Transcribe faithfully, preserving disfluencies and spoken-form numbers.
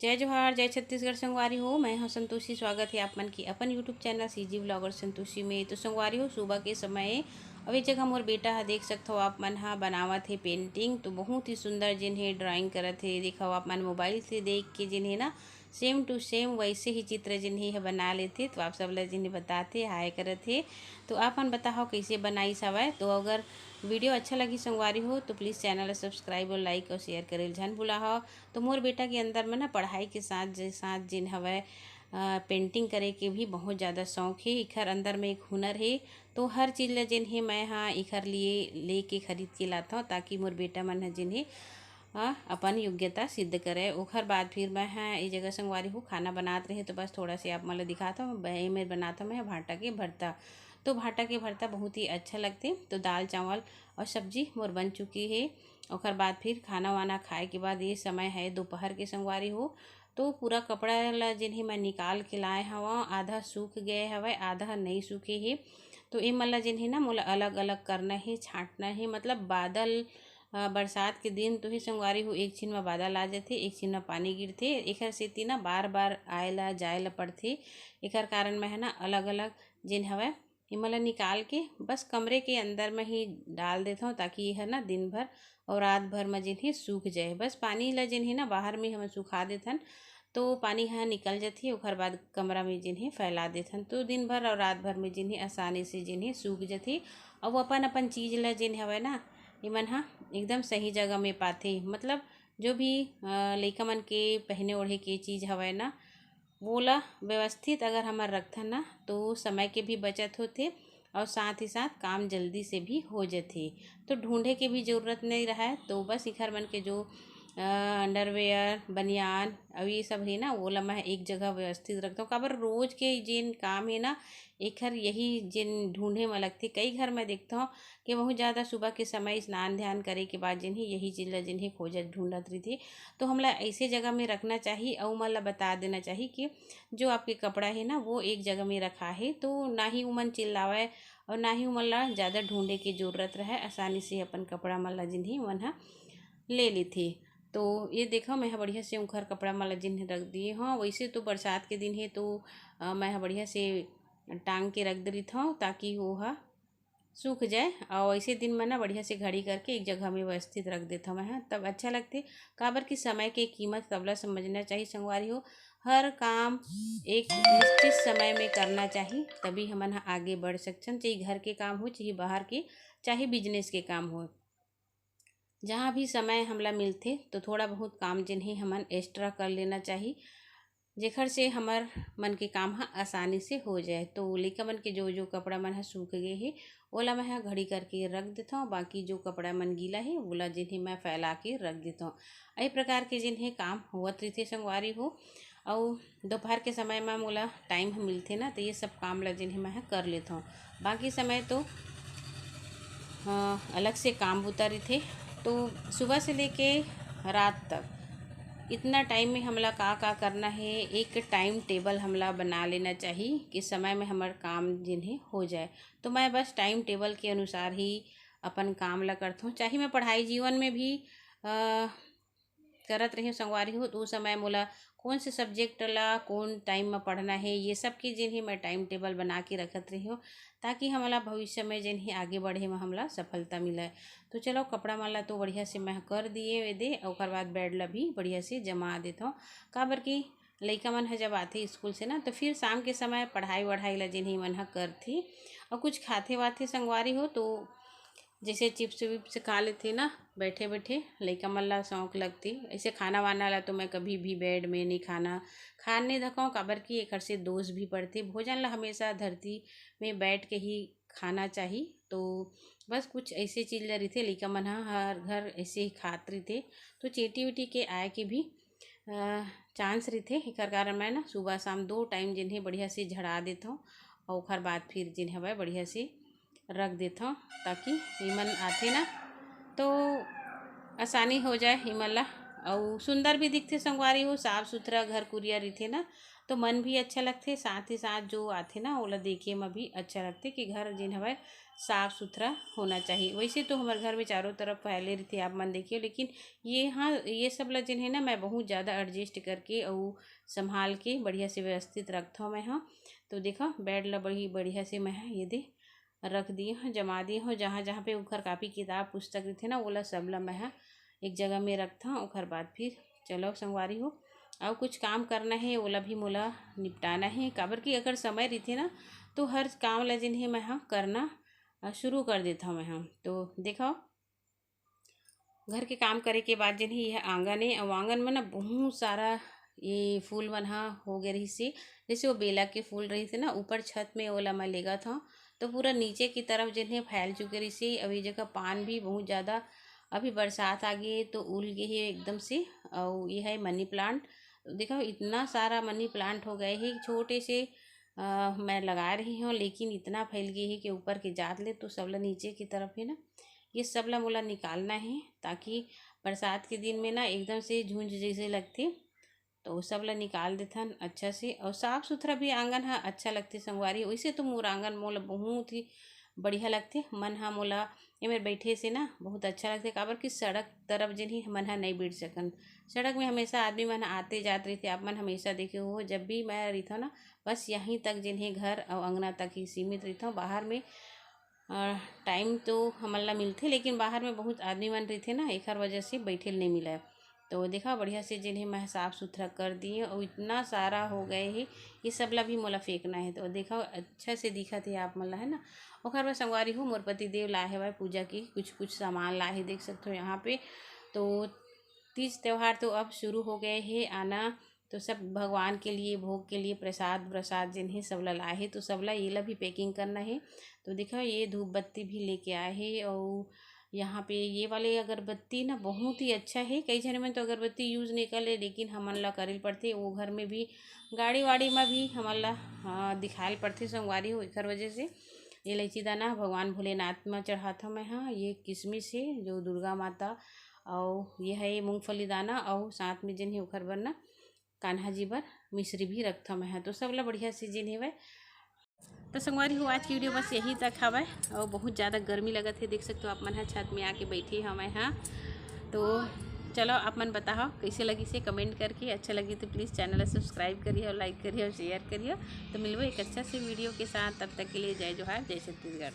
जय जोहार, जय छत्तीसगढ़ संगवारी हो। मैं हूं संतोषी, स्वागत है आप मन के अपन YouTube channel CG blogger Santoshi में। तो संगवारी हो, सुबह के समय अभी जगह मोर बेटा ह, देख सकत हो आप मन ह, बनावत हे पेंटिंग। तो बहुत ही सुंदर जिन हे ड्राइंग करत हे। देखो आप मन मोबाइल से देख के जिन हे ना, सेम टू सेम वैसे ही चित्र जिन हे ह बना लेथे। तो आप सब ला जिन हे बताथे, हाय करत हे। तो आप मन बताओ कैसे बनाइस हवय। तो अगर वीडियो अच्छा लगी संगवारी हो तो प्लीज चैनल ला सब्सक्राइब और लाइक और शेयर करे ल झन भुलाओ। तो मोर बेटा के अंदर में ना पढ़ाई के साथ जे साथ जिन हवय, अ, पेंटिंग करे के भी बहुत ज़्यादा शौक हे। इखर अंदर में एक हुनर हे। तो हर चीज़ ला जिन हे मैं हा इखर लिए लेके खरीद के लाथव, ताकि मोर बेटा मन ह जिन हे, अ, अपन योग्यता सिद्ध करे। ओखर बाद फिर मैं हा ए जगह संगवारी हो खाना बनात रहे, तो बस थोड़ा से आप मन ला दिखात हव। ब-, एमे बनात हव मैं भांटा के भरता। तो भांटा के भरता बहुत ही अच्छा लगथे। तो दाल चावल और सब्जी मोर बन चुकी हे। ओखर बाद फिर खाना वाना खाए के बाद ये समय है दोपहर के संगवारी हो। तो पूरा कपड़ा ला जिन हे मैं निकाल के लाए हवं, आधा सूख गए हवय, आधा नहीं सूखे हे। तो ए मन ला जिन हे ना मोला अलग-अलग करना हे, छांटना हे। मतलब बादल, अ, बरसात के दिन तो हे संगवारी हो, एक छिन म बादल आ जथे, एक छिन म पानी गिरथे, एखर सेती ना बार-बार आए ला जाए ला पड़थे। एखर कारण मैं ह ना अलग-अलग जिन हवय एमन ला निकाल के बस कमरे के अंदर म ही डाल देथव, ताकि ये ह ना दिन भर और रात भर म जिन हे सूख जाए। बस पानी ला जिन हे ना बाहर में हमन सुखा देथन, तो पानी ह निकल जथे, ओखर बाद कमरा में जिन हे फैला देथन, तो दिन भर और रात भर में जिन हे आसानी से जिन हे सूख जथे। अउ अपन अपन चीज ला जिन हवय ना, एमन ह एकदम सही जगह में पाथे। मतलब जो भी, अ, लइका मन के पहने ओढ़े के चीज हवय ना, वोला व्यवस्थित अगर हमर रखथन ना, तो समय के भी बचत होथे और साथ ही साथ काम जल्दी से भी हो जथे। तो ढूंढे के भी जरूरत नहीं रहय। तो बस इखर मन के जो, अ, अंडरवियर, बनियान, अउ ये सब हे ना, वोला मैं एक जगह व्यवस्थित रखथव। काबर रोज के जेन काम हे ना, एखर यही जेन ढूंढे म लगथे। कई घर मैं देखथव कि बहुत ज़्यादा सुबह के समय स्नान ध्यान करे के बाद जेन हे यही चीज ला जेन हे खोजत ढूंढत रहिथे। तो हमला ऐसे जगह में रखना चाही, अउ मन ला बता देना चाही कि जो आपके कपड़ा हे ना, वो एक जगह में रखा हे, तो ना ही उमन चिल्लावय और ना ही उमन ला ज़्यादा ढूंढे के जरूरत रहय, आसानी से अपन कपड़ा मन ला जिन हे उमन ह ले लेथे। तो ये देखो, मैं ह बढ़िया से उंखर कपड़ा मन ला जिन हे रख दिए हव। वैसे तो बरसात के दिन हे, तो, अ, मैं ह बढ़िया से टांग के रख दे रहिथव, ताकि वो ह सूख जाए। और ऐसे दिन में ना बढ़िया से घड़ी करके एक जगह में व्यवस्थित रख देथव मैं ह, तब अच्छा लगथे। काबर कि समय के कीमत सबला समझना चाहिए संगवारी हो। हर काम एक निश्चित समय में करना चाहिए, तभी हमन ह आगे बढ़ सकथन, चाहे घर के काम हो, चाहे बाहर के, चाहे बिजनेस के काम हो। जहाँ भी समय हमला मिलथे, तो थोड़ा बहुत काम जेन हे हमन एक्स्ट्रा कर लेना चाही, जेखर से हमर मन के काम ह आसानी से हो जाए। तो लइका मन के जो जो कपड़ा मन ह सूख गे हे, ओला मैं ह घड़ी करके रख देथव। बाकी जो कपड़ा मन गीला हे, ओला जेन हे मैं फैला के रख देथव। एही प्रकार के जेन हे काम होवत रहिथे संगवारी हो। अउ दोपहर के समय म मोला टाइम ह मिलथे ना, तो ये सब काम ला जेन हे मैं ह कर लेथव। बाकी समय तो, हाँ, अलग से काम बूता रहिथे। तो सुबह से लेके रात तक इतना टाइम में हमला का का करना हे, एक टाइम टेबल हमला बना लेना चाही कि समय में हमर काम जेन हे हो जाए। तो मैं बस टाइम टेबल के अनुसार ही अपन काम ला करथव। चाहे मैं पढ़ाई जीवन में भी, अ, करत रही हूँ संगवारी हो, तो उस समय मोला कौन से सब्जेक्ट ला कौन टाइम में पढ़ना है, ये सब के जेन हे मैं टाइम टेबल बना के रखत रही हूँ, ताकि हमला भविष्य में जेन हे आगे बढ़े में हमला सफलता मिले। तो चलो, कपड़ा मन ला तो बढ़िया से मैं कर दिए दे, ओकर बाद बेड ला भी बढ़िया से जमा देथव। काबर कि लइका मन ह जब आथे स्कूल से ना, तो फिर शाम के समय पढ़ाई वढ़ाई ला जेन हे मन ह करथे और कुछ खाथे वाथे संगवारी हो, तो जैसे चिप्स विप्स खा लेथे ना बैठे बैठे, लइका मन ला शौक लगथे। ऐसे खाना वाना ला तो मैं कभी भी बेड में नहीं खाना, खान नहीं धकाऊँ, काबर कि एकर से दोष भी पड़थे। भोजन ला हमेशा धरती में बैठ के ही खाना चाही। तो बस कुछ ऐसे चीज ला रहिथे, लइका मन ह हर घर ऐसे ही खात रहिथे। तो चींटी वींटी के आए के भी, अ, चांस रहिथे, एकर कारण मैं ना सुबह शाम दो टाइम जेन हे बढ़िया से झड़ा देथव और ओकर बाद फिर जेन हवय बढ़िया से रख देथव, ताकि एमन आथे ना तो आसानी हो जाए एमन ला अउ सुंदर भी दिखथे संगवारी हो, साफ सुथरा घर कुरिया रहिथे ना, तो मन भी अच्छा लगथे, साथ ही साथ जो आथे ना, ओला देखे म भी अच्छा लगथे कि घर जेन हवय, साफ सुथरा होना चाहिए। वैसे तो हमर घर में चारों तरफ फैले रहिथे, आप मन देखियो, लेकिन ये, हाँ, ये सब ला जेन है ना, मैं बहुत ज़्यादा एडजस्ट करके अउ संभाल के बढ़िया से व्यवस्थित रखथव मैं, हाँ। तो देखा, बेड ला बड़ी बढ़िया से मैं, हाँ, ये दे रख दिए हूँ, जमा दिए हूँ। जहाँ जहाँ पे ओखर कापी किताब पुस्तक रहिथे ना, ओला सब ला मैं, हाँ, एक जगह में रखथव। ओखर बाद फिर चलो संगवारी हो, अउ कुछ काम करना है, ओला भी मोला निपटाना है, काबर कि अगर समय रहिथे ना, तो हर काम ला जेन है मैं, हाँ, करना अ, शुरू कर देथव मैं, हाँ। तो देखो, घर के काम करे के बाद जेन ही यह आंगन है, अउ आंगन में ना बहुत सारा ये फूल मन हा हो गए रहिस हे। जैसे वो बेला के फूल रहिस हे ना, ऊपर छत में ओला मैं लेगत हव, तो पूरा नीचे की तरफ जेन है फैल चुके रहिस हे। अउ ये जगह पान भी बहुत ज़्यादा, अभी बरसात आ गई है तो उल गए है एकदम से। अउ ये है मनी प्लांट, देखो इतना सारा मनी प्लांट हो गए है, छोटे से अ, मैं लगा रही हूँ, लेकिन इतना फैल गए है कि ऊपर के जात ले तो सबला नीचे की तरफ है ना, ये सबला मोला निकालना है, ताकि बरसात के दिन में ना एकदम से झुंझ जैसे लगथे। तो वो सबला निकाल देथन अच्छा से। और साफ सुथरा भी आंगन हा अच्छा लगथे संगवारी। वैसे तो मोर आंगन मोला बहुत ही बढ़िया लगथे। मन हा मोला एमेर बैठे से ना बहुत अच्छा लगथे, काबर कि सड़क तरफ जेन ही मन हा नहीं बैठ सकन। सड़क में हमेशा आदमी मन आते जात रहिथे, आप मन हमेशा देखे हो, जब भी मैं रहिथव ना, बस यहीं तक जेन ही घर और अंगना तक ही सीमित रहिथव। बाहर में अ, टाइम तो हमन ला मिलथे, लेकिन बाहर में बहुत आदमी मन रहिथे ना, एखर वजह से बैठे ल नहीं मिलय। तो देखा, बढ़िया से जेन हे मैं साफ सुथरा कर दिए, और इतना सारा हो गए हे, ये सब ला भी मोला फेंकना है। तो देखा, अच्छा से दिखत हे आप मन ला, है ना। ओखर बाद संगवारी हो, मोर पति देव लाए हवय पूजा की कुछ कुछ सामान लाए हे, देख सकते हो यहाँ पे। तो तीज त्यौहार तो अब शुरू हो गए हे आना, तो सब भगवान के लिए, भोग के लिए प्रसाद व्रसाद जेन हे सब ला लाए हे, तो सब ला ये ला भी पैकिंग करना है। तो देखो, ये धूप बत्ती भी लेके आए हे, और यहाँ पे ये वाले अगरबत्ती ना बहुत ही अच्छा है। कई झने मन तो अगरबत्ती यूज़ नहीं कर ले, लेकिन हमन ला करे ल पड़थे। वो घर में भी, गाड़ी वाड़ी में भी हमन ला, हाँ, दिखाए ल पड़थे संगवारी हो, एखर वजह से। इलायची दाना भगवान भोलेनाथ में चढ़ाथव मैं, हाँ। ये किशमिश है जो दुर्गा माता, और ये है मूंगफली दाना, और साथ में जेन है ओखर बर ना कान्हा जी बर मिश्री भी रखथव मैं, हाँ। तो सब ला बढ़िया से जेन हेवय। तो संगवारी हो, आज की वीडियो बस यहीं तक हवय, और बहुत ज़्यादा गर्मी लगत है, देख सकते हो आप मन ह छत में आके बैठे हवय, हाँ। तो चलो, आप मन बताओ कैसे लगिस हे कमेंट करके, अच्छा लगी तो प्लीज़ चैनल ला सब्सक्राइब करिए और लाइक करिए और शेयर करिए। तो मिलबो एक अच्छा से वीडियो के साथ, तब तक के लिए जय जोहार, जय छत्तीसगढ़।